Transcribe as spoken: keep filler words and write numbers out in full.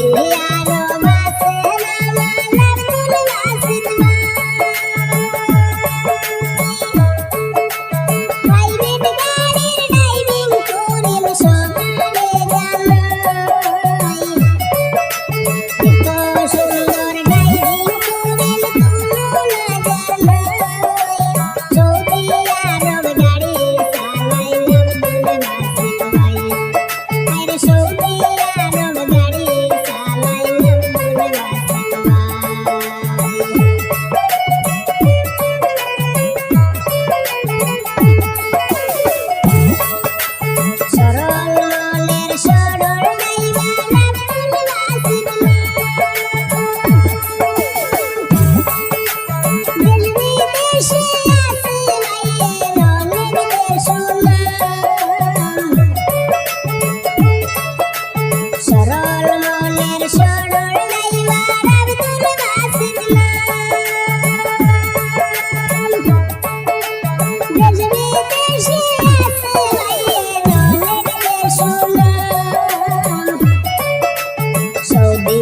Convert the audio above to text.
ইয়ারো বাসে না আমার আব্দুল বাসিত ভাই। প্রাইভেট গাড়ির ড্রাইভিং করেন সকালে জামাই। এত সুন্দর ড্রাইভিং করেন তুলনা জানাই। সৌদি আরব গাড়ি চালাইন আব্দুল বাসিত ভাই। আরে সৌদি আরব গাড়ি চালাইন আব্দুল বাসিত ভাই। সরল মনের সরল ড্রাইভার আব্দুল বাসিত ভাই। দেশ বিদেশে আছে ভাইয়ের অনেক দেশ সুনাম। সরল মনের সরল ড্রাইভার আব্দুল বাসিত নাম। দেশ বিদেশে আছে ভাইয়ের অনেক দেশ সুনাম। সৌদি